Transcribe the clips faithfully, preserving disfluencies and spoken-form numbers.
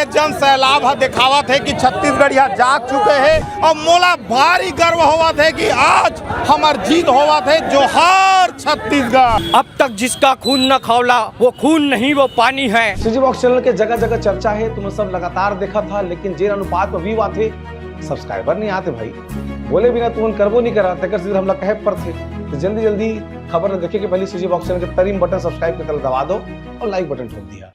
जन सैलाब ह दिखावत हे कि छत्तीसगढ़िया जाग चुके हे अउ मोला भारी गर्व होवत हे कि आज हमर जीत होवत हे। जोहार छत्तीसगढ़। अब तक जिसका खून न खौला, वो खून नहीं, वो पानी है। सीजी बॉक्स चैनल के जगह जगह चर्चा हे, तुमन सब लगातार देखत हा, लेकिन जेन अनुपात में view आथे, subscriber नहीं आते भाई। बोले बिना तुमन करबो नहीं करा, तेकर सेती हमला कहे पड़थे। तो जल्दी जल्दी खबर ल देखे के पहले सीजी बॉक्स चैनल के तरी म बटन subscribe के दबा दो अउ like बटन ठोक दिया।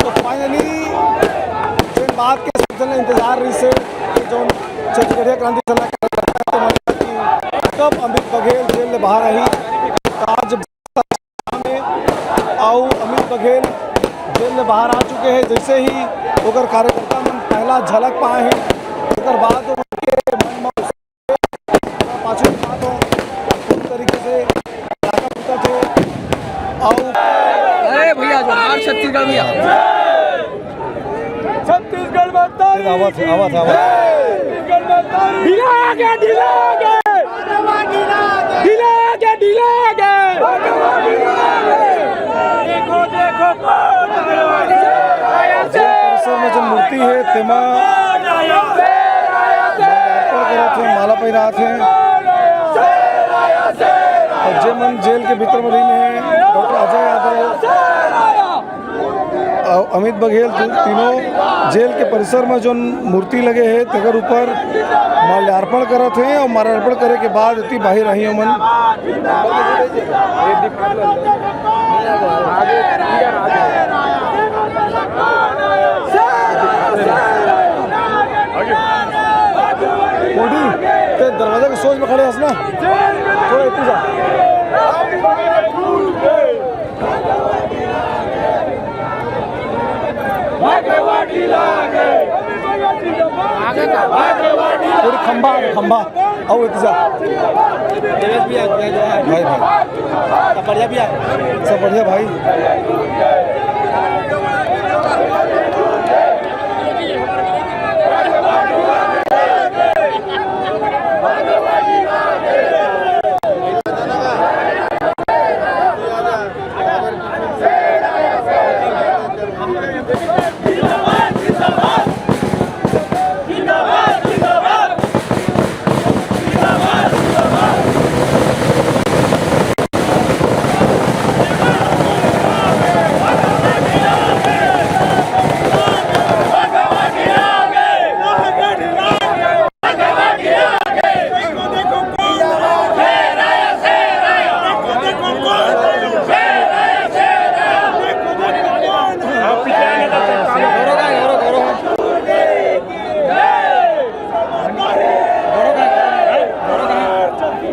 तो finally जेन बात के सब झन इंतजार रहिस हे कि जोन छत्तीसगढ़िया क्रांति सेना के कार्यकर्ता मन कि कब अमित बघेल जेल ले बाहर आही। तो आज में अउ अमित बघेल जेल ले बाहर आ चुके हे। जैसे ही ओकर कार्यकर्ता मन पहला झलक पाए हे, ओकर बाद ओमन के मन म पाछू बात हो, पूरी तरीके से ताकत उतर थे। अउ अरे भैया, जोहार छत्तीसगढ़ भैया। छत्तीसगढ़ में तारी। आवाज, आवाज, आवाज। छत्तीसगढ़ में तारी। ढीला आगे, ढीला आगे। ढीला आगे, ढीला आगे। देखो, देखो, कौन आया? जेल परिसर में जो मूर्ति हे, तेमा माल्यार्पण करत हे, माला पहिरात हे। अउ जे मन जेल के भीतर में रहिन हे, डॉक्टर अजय यादव, अउ अमित बघेल, दू, तीनों जेल के परिसर में जोन मूर्ति लगे हे, तेकर ऊपर माल्यार्पण करत हे अउ माल्यार्पण करे के बाद एती बाहिर आही ओमन। कोडी, ते दरवाजा के सोच में खड़े हस ना, थोड़ा एती जा। थोड़ी खंभा, खंभा, आओ एती जा। देवेश भैया, जय जोहार। भाई, भाई। सब बढ़िया भैया? सब बढ़िया भाई।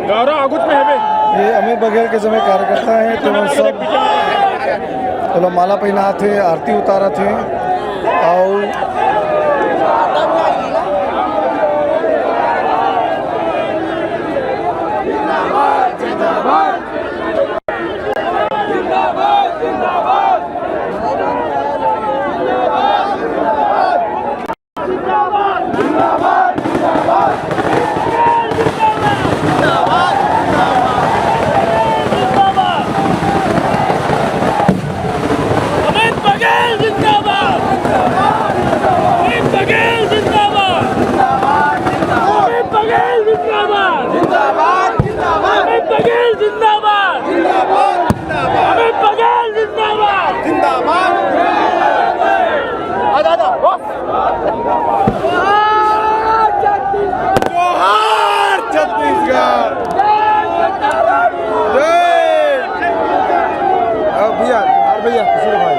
गौरव आगुच में हवे। ये अमित बघेल के जमे कार्यकर्ता हे, तेमन सब ओला माला पहिनात हे, आरती उतारत हे। अउ अमित बघेल जिंदाबाद। अमित बघेल जिंदाबाद। अमित बघेल जिंदाबाद। अमित बघेल जिंदाबाद। अमित बघेल जिंदाबाद। जोहार छत्तीसगढ़। जय। अब भैया, यार भैया, किशोर भाई।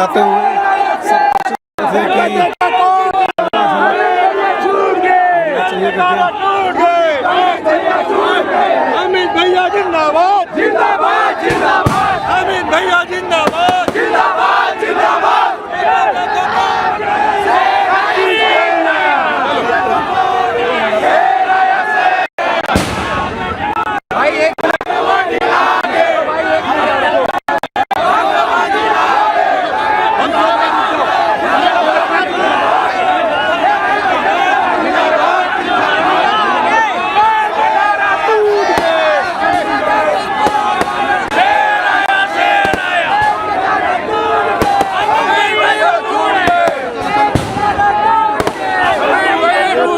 आते हुए सब कोशिश करते हैं कि चाहिए करके। अमित भैया जिंदाबाद, जिंदाबाद, जिंदाबाद। अमित भैया जिंदाबाद, जिंदाबाद, जिंदाबाद। भाई, एक मिनट। भाई, एक मिनट।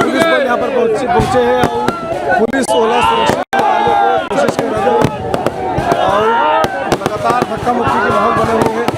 पुलिस बल यहाँ पर पहुँचे, पहुँचे हैं और पुलिस ओला सुरक्षा निकालने की कोशिश कर रहे हैं और लगातार धक्का मुक्की के माहौल बने हुए हैं।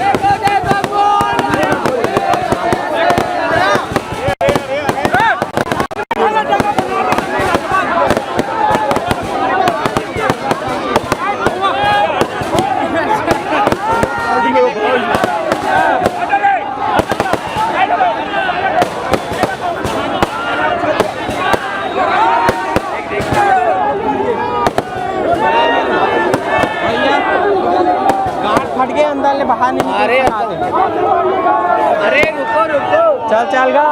गांठ फट गए, अंदर ले बाहर नहीं निकल अरे, सकते। अरे, रुको, रुको। चल, चल गा।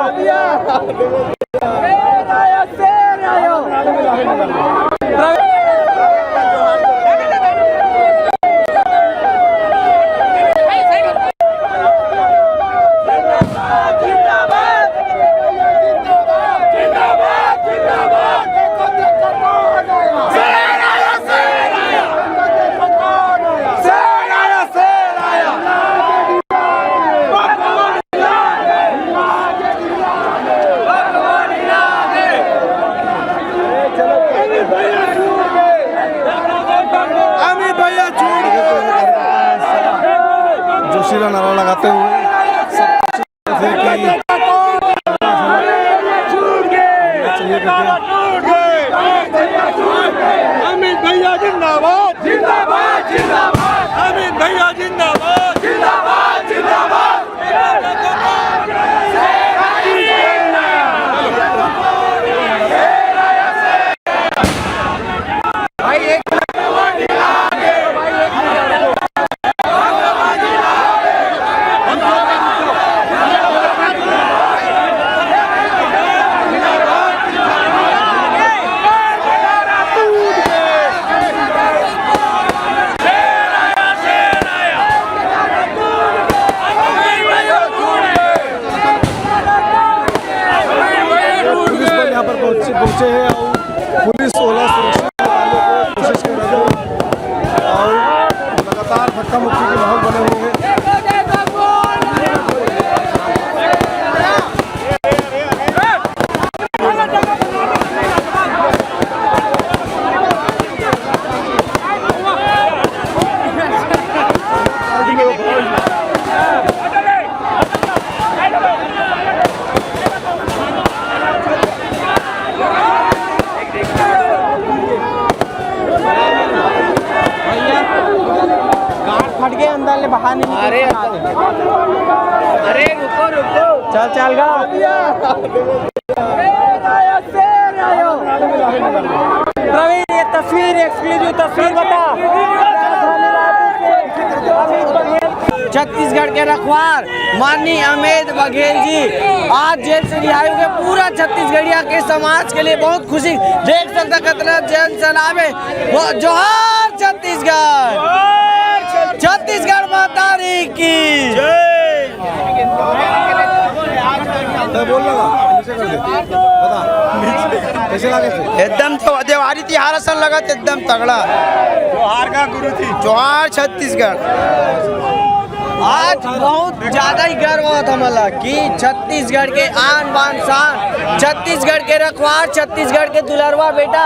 अमित भैया छोड़ दो। जोशीला नारा लगाते हुए सब कोशिश करते हैं कि चाहिए करके। अमित भैया जिंदाबाद, जिंदाबाद, जिंदाबाद। अमित भैया जिंदाबाद, जिंदाबाद, जिंदाबाद। भाई, एक पुलिस बल यहाँ पर पहुँचे, पहुँचे हैं और पुलिस ओला सुरक्षा निकालने की कोशिश कर रहे हैं और लगातार धक्का मुक्की के माहौल बने हुए हैं। गांठ फट गए, अंदर ले बाहर नहीं निकल अरे, सकते। अरे, रुको, रुको। चल, चल गा। प्रवीण, ये तस्वीर, exclusive तस्वीर बता। छत्तीसगढ़ के रखवार माननीय अमित बघेल जी आज जेल से रिहाई हो गए। पूरा छत्तीसगढ़िया के समाज के लिए बहुत खुशी। देख सकता कितना जन सैलाब है। वो जोहार छत्तीसगढ़, छत्तीसगढ़ माता री की। तो बोल लगा, कैसे कर दे? बता, कैसे लगे थे? एकदम तो देवारी तिहार असन लगत, एकदम तगड़ा। जोहार का गुरु जी। जोहार छत्तीसगढ़। आज बहुत ज्यादा ही गर्व होत हमला कि छत्तीसगढ़ के आन बान शान छत्तीसगढ़ के रखवार, छत्तीसगढ़ के दुलरवा बेटा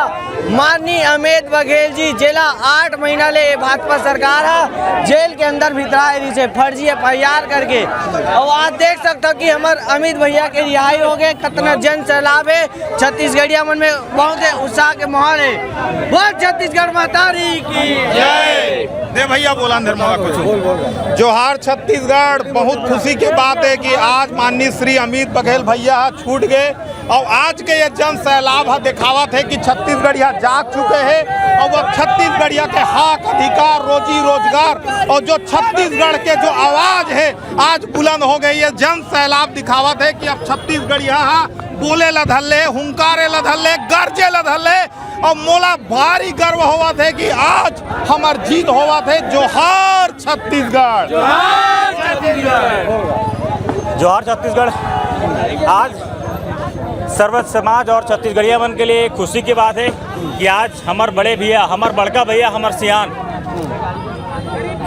माननीय अमित बघेल जी, जेला आठ महीना ले भाजपा सरकार ह जेल के अंदर भितराए रहिसे, फर्जी एफ आई आर करके। अउ आज देख सकथव कि हमर अमित भैया के रिहाई हो गए, कितना जन सैलाब है, छत्तीसगढ़िया मन में बहुत ही उत्साह के माहौल है। बोल छत्तीसगढ़ महतारी की। जय। दे भैया, बोला अंदर मोला कुछ। जोहार छत्तीसगढ़। बहुत खुशी के बात है कि आज माननीय श्री अमित बघेल भैया छूट गए, और आज के ये जन सैलाब ह दिखावत है कि छत्तीसगढ़िया जाग चुके हैं, और अब छत्तीसगढ़िया के हक अधिकार, रोजी रोजगार, और जो छत्तीसगढ़ के जो आवाज है, आज बुलंद हो गई है। जन सैलाब दिखावत है कि अब छत्तीसगढ़िया ह बोले ला धर ले, हुंकारे ला धर ले, गरजे ला धर ले। और मोला भारी गर्व होवत है कि आज हमर जीत होवत है। जोहार छत्तीसगढ़। जोहार छत्तीसगढ़। आज सर्व समाज और छत्तीसगढ़िया मन के लिए खुशी की बात है कि आज हमर बड़े भैया, हमर बड़का भैया, हमर सियान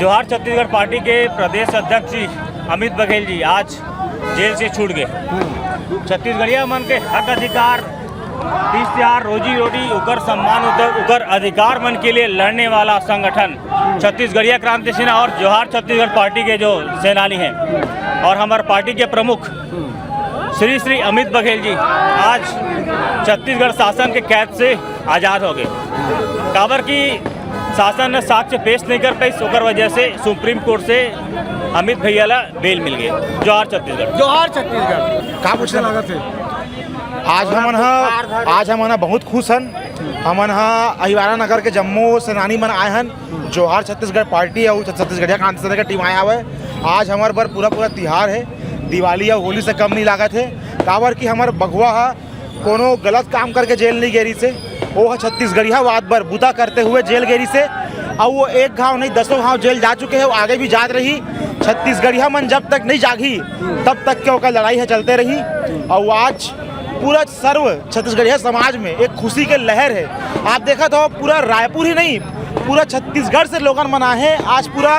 जोहार छत्तीसगढ़ पार्टी के प्रदेश अध्यक्ष जी अमित बघेल जी आज जेल से छूट गए। छत्तीसगढ़िया मन के हक अधिकार, तीस तिहार, रोजी रोटी, उकर सम्मान, उकर, उकर अधिकार मन के लिए लड़ने वाला संगठन छत्तीसगढ़िया क्रांति सेना और जोहार छत्तीसगढ़ पार्टी के जो सेनानी हैं और हमर पार्टी के प्रमुख श्री श्री अमित बघेल जी आज छत्तीसगढ़ शासन के कैद से आजाद हो गए। काबर कि शासन ने साक्ष्य पेश नहीं कर पाइस, ओकर वजह से सुप्रीम कोर्ट से अमित भैया ला बेल मिल गए। जोहार छत्तीसगढ़। जोहार छत्तीसगढ़। का पूछना लागत है? आज हमन ह, आज हमन ह बहुत खुश हन। हमन ह अहिवारा नगर के जम्मो सेनानी मन आए हन। जोहार छत्तीसगढ़ पार्टी अउ छत्तीसगढ़िया क्रांति सेना के टीम आए हवय। आज हमर बर पूरा पूरा तिहार है, दिवाली अउ होली से कम नहीं लागत है। काबर कि हमर बघवा ह कोनो गलत काम करके जेल नहीं गे रहिसे, वो ह छत्तीसगढ़ियावाद बर बुता करते हुए जेल गे रहिसे। अउ वो एक घाव नहीं, दसों घाव जेल जा चुके हैं, वो आगे भी जात रही। छत्तीसगढ़िया मन जब तक नहीं जागही, तब तक के ओकर लड़ाई है चलते रही। अउ आज पूरा सर्व छत्तीसगढ़िया समाज में एक खुशी के लहर है। आप देखत हो, पूरा रायपुर ही नहीं, पूरा छत्तीसगढ़ से लोगन मन आए हैं। आज पूरा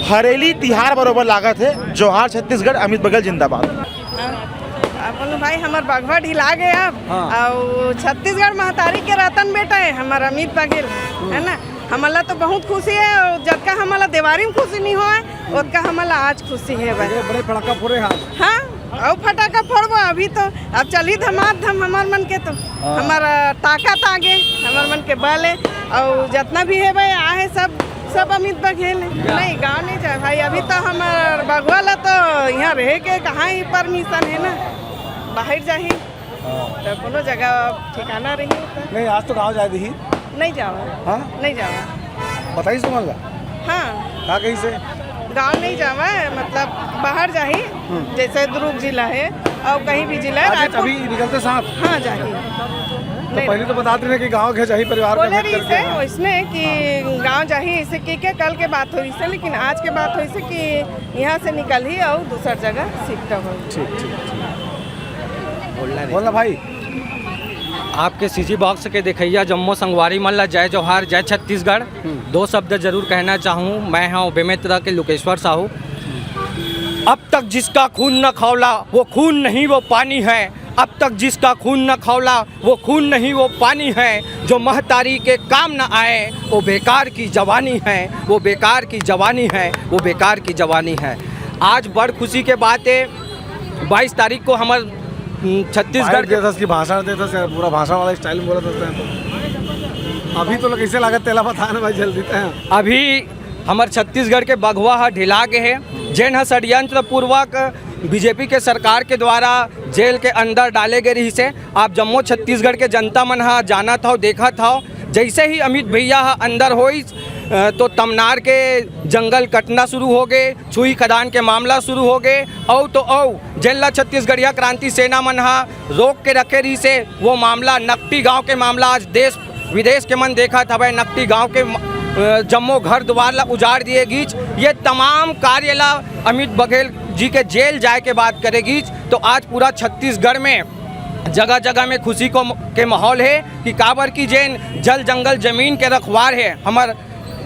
हरेली तिहार बरोबर लागत है। जोहार छत्तीसगढ़, अमित बघेल जिंदाबाद। आ, बोलो भाई, हमर बघवा ढिला गए अब। हाँ। अउ छत्तीसगढ़ महतारी के रतन बेटा है हमर अमित बघेल, है ना? हमला तो बहुत खुशी है, अउ जतका हमला देवारी में खुशी नहीं होए, ओतका हमला आज खुशी है भाई। बड़े, बड़े पड़ाका फोड़े हाथ। हाँ, अउ फटाका फोड़बो अभी तो। अब चली धमाधम हमर मन के तो। हाँ। हमर ताकत आगे, हमर मन के बल है। अउ जितना भी है भाई, आ है सब, सब अमित बघेल है। नहीं, गाँव नहीं जाए भाई, अभी तो हमर बघवा ला तो यहाँ रहे के कहाँ ही परमिशन है ना, बाहर जाही। हाँ। तो कोनो जगह ठिकाना रही होता। नहीं, आज तो गाँव जाए दही। नहीं जावा। हाँ? नहीं जावा। बताइस तुमन ला? हाँ। का कहिसे? गाँव नहीं जावा, मतलब बाहर जाही, हम्म। जैसे दुर्ग जिला है और कहीं भी जिला है, आज रायपुर। अभी निकलते साथ? हाँ, जाही। तो नहीं। पहले तो बतात रहे कि गाँव के जाही परिवार का बोले भेंट रही करके, से हाँ। वैसने कि हाँ। गाँव जाही, इसे की के कल के बात होइसे, लेकिन आज के बात होइसे कि यहाँ से निकलही और दूसर जगह शिफ्ट हो। ठीक, ठीक, ठीक। बोलना नहीं। बोलना भाई। आपके सी जी बॉक्स के देखइया जम्मो संगवारी मन ला जय जोहार, जय छत्तीसगढ़। हम्म। दो शब्द जरूर कहना चाहूँ, मैं हूँ बेमेतरा के लुकेश्वर साहू। अब तक जिसका खून न खौला, वो खून नहीं, वो पानी है। अब तक जिसका खून न खौला, वो खून नहीं, वो पानी है। जो महतारी के काम न आए, वो बेकार की जवानी है, वो बेकार की जवानी है, वो बेकार की जवानी है। आज बड़ खुशी के बात है, बाईस तारीख को हमर, हम्म, छत्तीसगढ़ बाइट देथस कि भाषण देथस यार, पूरा भाषण वाला स्टाइल में बोलत हस तैं तो। अभी तो कैसे लागत तेला बता ना भाई, जल्दी तैं। अभी हमर छत्तीसगढ़ के बघवा ह ढिला गे हे, जेन ह षड्यंत्र पूर्वक बी जे पी के सरकार के द्वारा जेल के अंदर डाले गे रहिस हे। आप जम्मो छत्तीसगढ़ के जनता मन ह जानत हव, देखत हव, जैसे ही अमित भैया ह अंदर होइस, अ, तो तमनार के जंगल कटना शुरू हो गे, छुई खदान के मामला शुरू हो गे, अउ तो अउ जेन ला छत्तीसगढ़िया क्रांति सेना मन ह रोक के रखे रहिस हे, वो मामला, नकटी गांव के मामला, आज देश विदेश के मन देखत हवय, नकटी गांव के म-, अ, जम्मो घर दुवार ला उजाड़ दिए गीच। ये तमाम कार्य ला अमित बघेल जी के जेल जाए के बाद करे गीच। तो आज पूरा छत्तीसगढ़ में जगह जगह में खुशी को म-, के माहौल है कि काबर की जेन जल जंगल जमीन के रखवार है हमर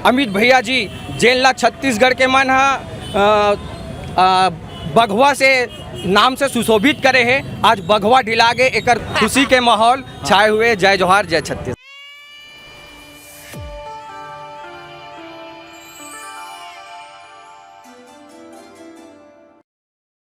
अमित भैया जी, जेन ला छत्तीसगढ़ के मन ह, अ, अ, बघवा से नाम से सुशोभित करे हे। आज बघवा ढिला गे, एकर खुशी के माहौल छाए हुए। जय जोहार, जय छत्तीसगढ़।